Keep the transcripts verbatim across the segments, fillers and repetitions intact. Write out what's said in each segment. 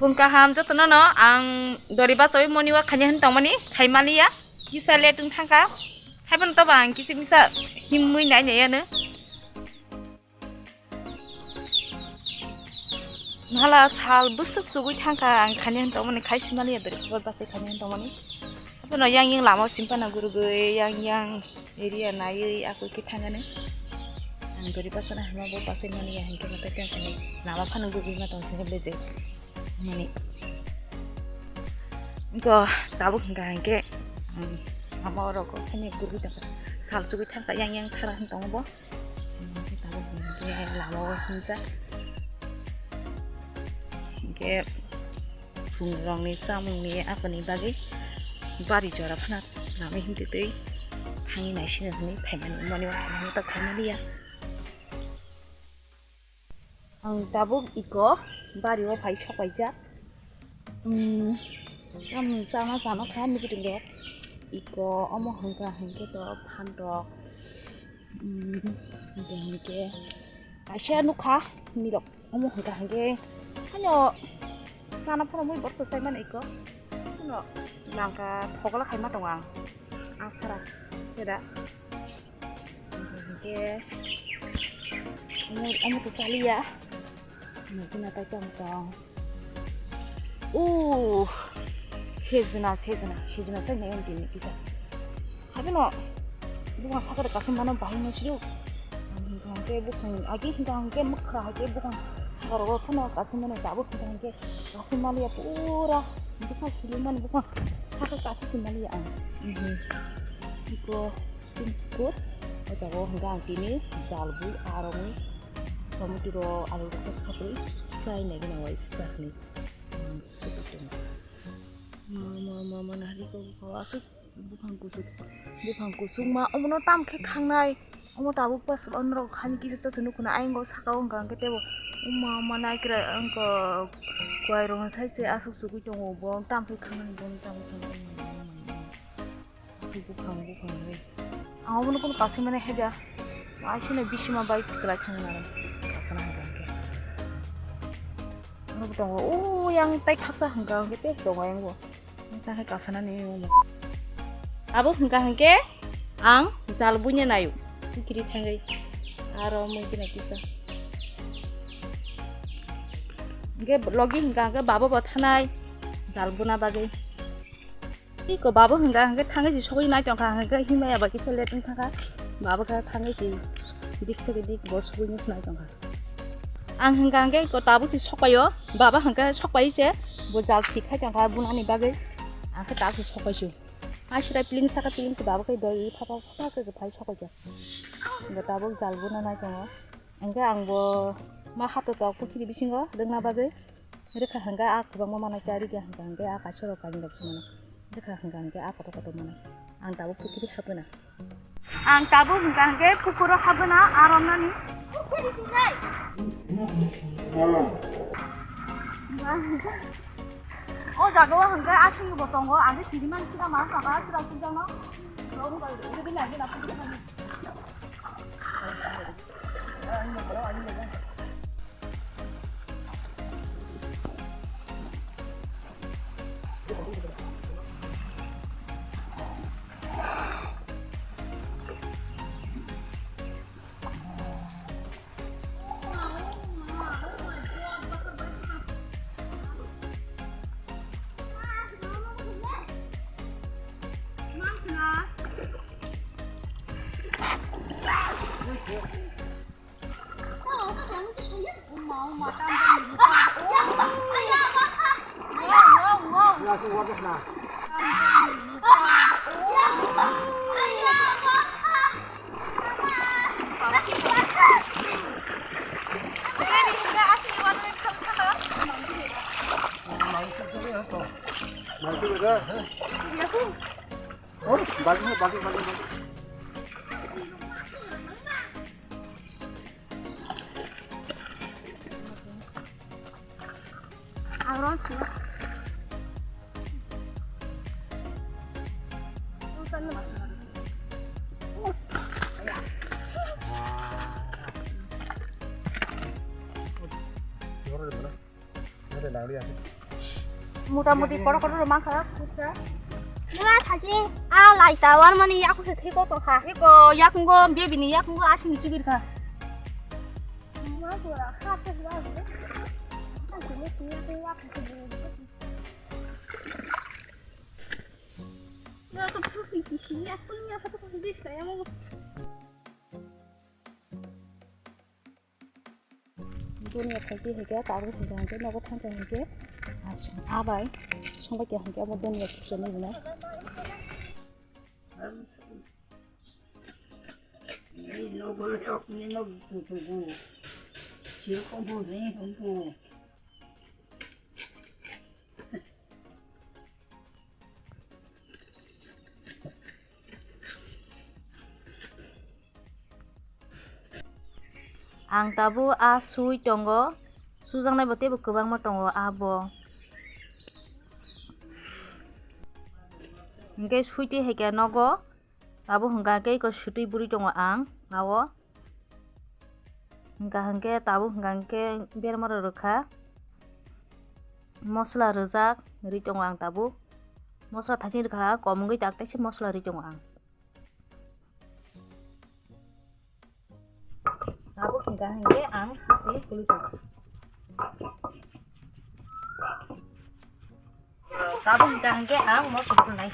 Bung kaham jotono no ang dori bachawi moni wa khanya hin tongmani khaimani ya. Kisa le tung thangka. Haiban to bang kisi misa himui nai nai ano. Hala sal bwswk chugui thangka ang khanya hin tongmani khai simani ya dori khobor bachawi khanya hin tongmani. Abono yang yang lama simpana gurugui yang yang area naiwi akui khe thangani. Ang dori bachana hima bo bachawi mani ya hinkhe batai tang khani lama phano gurugui ma tong sini bele je. Mani. Ko tabuk hingka hingke, hmm, ama oro ko khani gurugui tong sal chugui thangka yang yang thara hin tongo bo. Hingke tabuk hingke lama o himsa. Hingke Phungrokni chamungni akoni bagwi bari jora phano nami himtwi twi thangwi naisino hwnwi phaimani mani o ang ta khaimani ya. Ang tabuk iko bari o phai sokpaijak. Hmm, tamni chana chana kha nugui tongo. Iko omo hwnkha hwnkhe to phantok. Hmm, hwnkhe hwnkhe kaisa nukha nirok. Omo hwnkha hwnkhe, ano chana phano mui borok kwchai mano iko. Ano langka thogla khaima tongo ang. Asara, keda. Hwnkhe, omo, omo to chaliya. Nukuna tai tong tong. Uh, sejna, sejna, sejna sai nai tini kisa. Habino, bukan sakar kasih mana bahai nasiru. Hingke bukung agi hingke hingke mukra hingke bukung sakar o khano kasih mana tabu hingke hingke kasih maliya pura bukung siliman bukung sakar kasih si maliya ang. Mhm. Iko tingkut o jaga o hingke ang tini jalbui arongwi tomato ro alu rok sakri sai nai gina wai sakni. Ang suku tong. Ma, ma, ma, ma, nahari ko, ko asuk. Buphang kusuk, buphang kusuk ma, omono tam khe khangnai. Omo tabuk pas onrok hani kisa chasa nukuna, ayang go saka o hwnkha hwnkhe tebo. Oma, oma, naikrai wngkha, kwai rok sai se aswk sugui tongo, bo tam khe khangnai, bo tam khe khangnai. Aswk buphang, buphang ri. Ang omono kono kasui mani haida, asino bisima bai kwlai thangna kasana hwnkha hwnkhe. Omo tongo, o yang tai khaksa hwnkha hwnkhe tebo tongo ayang bo. Wngkha hai kasanani omo. Abo hwnkha hwnkhe ang jal buino naio, tikiri thangwi. Aro mui gina kisa. Hwnkhe logi hwnkha hwnkhe baba bo thanai jal buna bagwi. Tiko baba hwnkha hwnkhe thangwi se sogwi nai tongkha, hwnkhe himaya bai kisa late wng thangkha. Baba khe thangwi se dik se dik bo sogwi nai tongkha. Ang hwnkha hwnkhe iko tabuk se sokpaio, baba hwnkhe sokpai se bo jal thik khai tongkha bunani bagwi, ang khe tabuk se sokpai su. Aswrai piling saka piling se baba khe doi pha pha pha khe phai sokpai kha. Hwnkhe tabuk jal buna nai tongo. Hwnkhe ang bo ma hato tok pukhiri bisingo rwngna bagwi rwkha hwnkhe a kwbangma manai khe rikya hwnkha hwnkhe a kaisa rok kainwi rok se mano. Rwkha hwnkha hwnkhe a kotor kotor manai. Ang tabuk pukhiri hapna. Ang tabuk hwnkha hwnkhe pukhuro habwna aromnani. O jaga o hwnkhe aswk bo tongo, ang khe siri mani sira ma saka sira sirjano. Mota moti kotor kotor rok mankha, khuksa. Nima thasi a lai tower mani yaku se thiko tongkha. Eko yakungo, baby ni yakungo asing ni chugir kha. Nima dora kha te ba. Asing ni chugir kha yaku se. Yaku pusi kisi yaku yaku pusi bisa ya mo. Doniya thaiki hai khe tabuk hwnkha hwnkhe nogo thangkha hwnkhe abai songbai kha hwnkhe abo doniya khichonwi rwnai. Ang tabuk a sui tongo, sujaknai bo teibo kwbangma tongo abo. Hwnkhe sui twi hai khe nogo, tabuk hwnkha khe eko sutwi bwrwi tongo ang ao. Hwnkha hwnkhe tabuk hwnkha hwnkhe berma rok rwkha. Mosla rwjak rwi tongo ang tabuk. Mosla thaiching rwkha, kom wngwi tak teisa mosla rwi tongo ang. Tabuk hwnkha hwnkhe ang hati kwlwi tongo. Tabuk hwnkha hwnkhe ang mosok rwnai.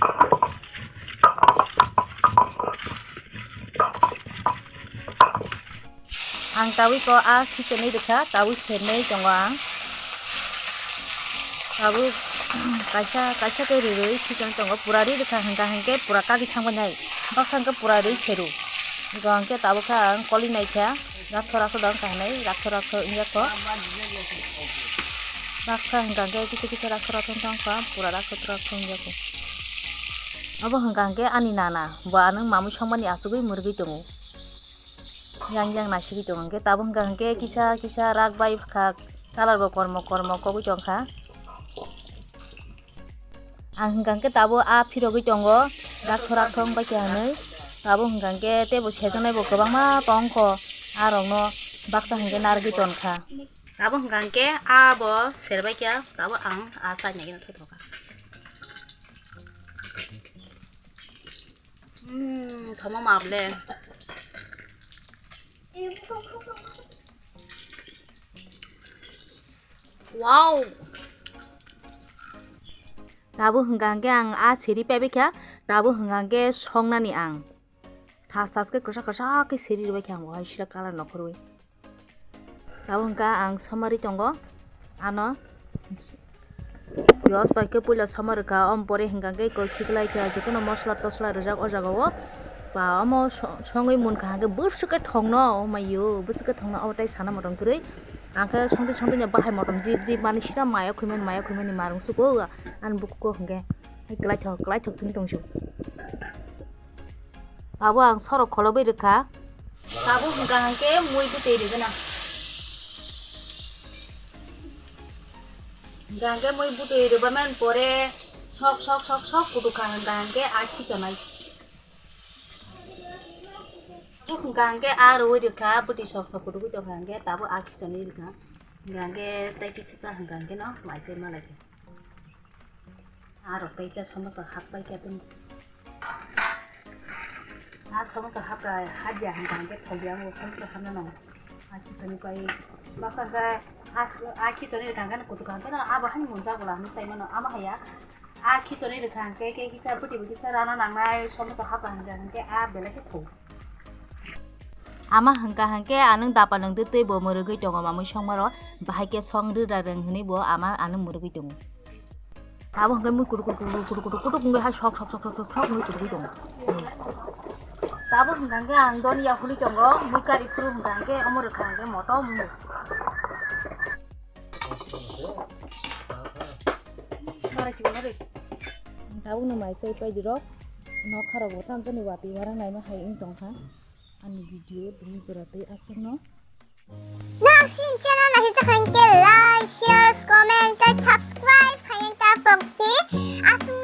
Ang tabuk ko a khichonwi rwkha, tabuk sernwi tongo ang. Tabuk kaisa, kaisa khe rwrwi khichonwi tongo, pura rwi rwkha hwnkha hwnkhe pura kagwi thangbai nai. Baksa hwnkhe pura rwi seru. Hwnkha hwnkhe tabuk khe ang koli naikha. Rakho rakho dang kahnai, rakho rakho wngya kho. Baksa hwnkha khe kisa kisa rakho rakho wngya kho, pura rakho rakho wngya kho. Obo hwnkha hwnkhe ani nana, bo ano mamwi songmani achugwi mwrwgwi tongo. Yang yang naisigwi tongo hwnkhe, tabuk hwnkha hwnkhe kisa kisa rak bai kha, colour bo kormo kormo kogwi tongkha. Ang hwnkha hwnkhe tabuk a phirogwi tongo, rakthok rakthok wngbai khe hinwi. Tabuk hwnkha hwnkhe teibo sejaknai bo kwbangma tongkho, a rokno baksa hwnkhe narwgwi tonkha. Tabuk hwnkha hwnkhe abo serbai khe tabuk ang a chai nai khe thothoka. Hmm, thomo mable. Wow. Tabuk hwnkha hwnkhe ang a seri paibai kha, tabuk hwnkha hwnkhe songnani ang. Thas thas khe kwchak kwchak khe seri rwbai kha ang bo hai sira colour nokhorwi. Tabuk hwnkha ang somari tongo, ano piyaj bai khe puila somar rwkha, om pore hwnkha khe koi khiklai kha, jotono mosla tosla rwjak o jaga o. Ba omo so-, songwi munkha hwnkhe bwswk khe thongno, o maio, bwswk khe thongno, obo tei sana motom kwrwi. Ang khe songtwi songtwi no bahai motom jip jip mani sira maya khwimani, maya khwimani marung sugo, ani bukugo hwnkhe hai kwlaithok kwlaithok chwng tongsu. Abo ang sorok kholobwi rwkha. Tabuk hwnkha hwnkhe mui bwtwi rwgwna. Hwnkha hwnkhe mui bwtwi rwbaimani pore sok sok sok sok kutukha hwnkha hwnkhe a khichonai. Tabuk hwnkha hwnkhe a rwui rwkha, bwtwi sok sok kutukwi tongkha hwnkhe tabuk a khichonwi rwkha. Hwnkha hwnkhe tei kisa cha hwnkha hwnkhe no mai tei malaikha. Arok tei cha samosa hap pai khe tong. A samosa hap ka hajya hwnkha hwnkhe thokya o samosa hapna nango. A khichonwi pai baksa khe a khichonwi rwkha hwnkhe kutukha hwnkhe abo hani monjak bwla hinwi sai mano ama haya. A khichonwi rwkha hwnkhe khe kisa bwtwi bwtwi sa rana nangnai samosa hap ka hwnkha hwnkhe a belai khe thok. Ama hwnkha hwnkhe anwng dapa nwng twi bo mwrwgwi tongo mamwi songmaro, bahai khe song rwra rwng hwnwi bo ama anwng mwrwgwi tongo. Abo hwnkhe mui kutuk kutuk kutuk kutuk kutuk wngwi hai sok sok sok sok sok sok wngwi kutukgwi tongo. Tabuk hwnkha hwnkhe ang doniya hwnwi tongo, mui kari phuru hwnkha hwnkhe omo rwkha hwnkhe motom wngwi. Tabukno mai chai paidi rok, nokha rok bo tamjani watwi warang naima hai wng tongkha. Ani video dum jora tei aswkno. Nang sini channel no hisa khain ke like, share, comment, tei subscribe khain ta pokti. Aswk